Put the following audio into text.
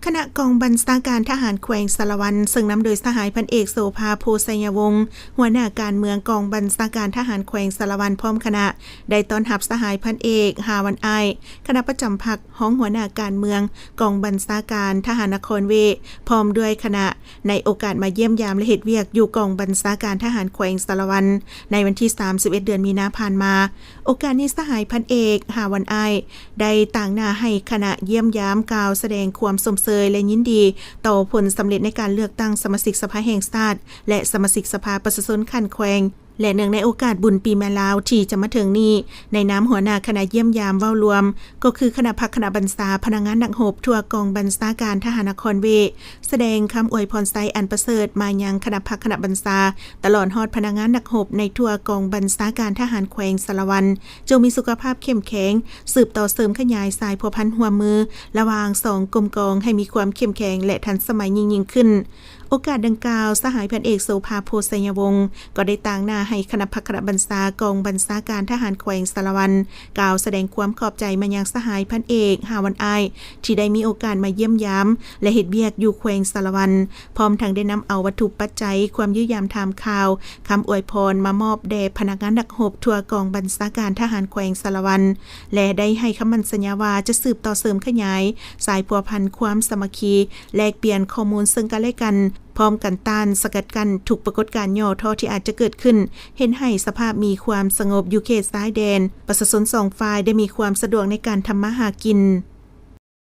ຄະນະກອງບັນຊາການທະຫານແຂວງສາລະວັນ ເຊິ່ງນຳໂດຍສະຫາຍພັນເອກ ໂສພາ ໂພໄຊຍະວົງ ຫົວໜ້າການເມືອງກອງບັນຊາການທະຫານແຂວງສາລະວັນ ພ້ອມຄະນະ ໄດ້ຕ້ອນຮັບສະຫາຍພັນເອກ ຫາວັນອ້າຍ ຄະນະປະຈຳພັກ ຮອງຫົວໜ້າການເມືອງກອງບັນຊາການທະຫານນະຄອນເວ ພ້ອມດ້ວຍຄະນະ ໃນໂອກາດມາຢ້ຽມຢາມ ແລະ ເຮັດວຽກຢູ່ກອງບັນຊາການທະຫານແຂວງສາລະວັນ ໃນວັນທີສາມສິບເອັດ ເດືອນມີນາຜ່ານມາ. ໂອກາດນີ້ ສະຫາຍພັນເອກ ຫາວັນອ້າຍ ໄດ້ຕາງໜ້າໃຫ້ຄະນະຢ້ຽມຢາມ ກ່າວສະແດງຄວາມຊົມເຊີຍ ແລະ ຍິນດີຕໍ່ຜົນສຳເລັດໃນການເລືອກຕັ້ງສະມາຊິກສະພາແຫ່ງຊາດ ແລະ ສະມາຊິກສະພາປະຊາຊົນຂັ້ນແຂວງ ແລະ ເນື່ອງໃນໂອກາດບຸນປີໃໝ່ລາວທີ່ຈະມາເຖິງນີ້, ໃນນາມຫົວໜ້າຄະນະຢ້ຽມຢາມເວົ້າລວມ ກໍຄືຄະນະພັກຄະນະບັນຊາ, ພະນັກງານນັກຮົບທົ່ວກອງບັນຊາການທະຫານນະຄອນເວ ສະແດງຄຳອວຍພອນໄຊອັນປະເສີດມາຍັງຄະນະພັກຄະນະບັນຊາ ຕະຫຼອດຮອດພະນັກງານນັກຮົບໃນທົ່ວກອງບັນຊາການທະຫານແຂວງສາລະວັນ ຈົ່ງມີສຸຂະພາບເຂັ້ມແຂງ, ສືບຕໍ່ເສີມຂະຫຍາຍສາຍພົວພັນຮ່ວມມືລະຫວ່າງສອງກົມກອງໃຫ້ມີຄວາມເຂັ້ມແຂງ ແລະ ທັນສະໄໝຍິ່ງໆຂຶ້ນ. ໂອກາດດັ່ງກ່າວ, ສະຫາຍພັນເອກ ໂສພາ ໂພໄຊຍະວົງ ກໍໄດ້ຕາງໜ້າໃຫ້ຄະນະພັກຄະນະບັນຊາກອງບັນຊາການທະຫານແຂວງສາລະວັນ ກ່າວສະແດງຄວາມຂອບໃຈມາຍັງສະຫາຍພັນເອກ ຫາວັນອ້າຍ ທີ່ໄດ້ມີໂອກາດມາຢ້ຽມຢາມ ແລະ ເຮັດວຽກຢູ່ແຂວງສາລະວັນ, ພ້ອມທັງໄດ້ນຳເອົາວັດຖຸປັດໄຈ, ຄວາມຢ້ຽມຢາມຖາມຂ່າວ, ຄຳອວຍພອນມາມອບແດ່ພະນັກງານນັກຮົບທົ່ວກອງບັນຊາການທະຫານແຂວງສາລະວັນ ແລະ ໄດ້ໃຫ້ຄຳໝັ້ນສັນຍາວ່າຈະສືບຕໍ່ເສີມຂະຫຍາຍສາຍພົວພັນຄວາມສາມັກຄີ, ແລກປ່ຽນຂໍ້ມູນເຊິ່ງກັນແລະກັນ, ພ້ອມກັນຕ້ານສະກັດກັ້ນທຸກປາກົດການຫຍໍ້ທໍ້ທີ່ອາດຈະເກີດຂຶ້ນ, ເຮັດໃຫ້ສະພາບມີຄວາມສະຫງົບຢູ່ເຂດຊາຍແດນ, ປະຊາຊົນສອງຝ່າຍໄດ້ມີຄວາມສະດວກໃນການທຳມາຫາກິນ.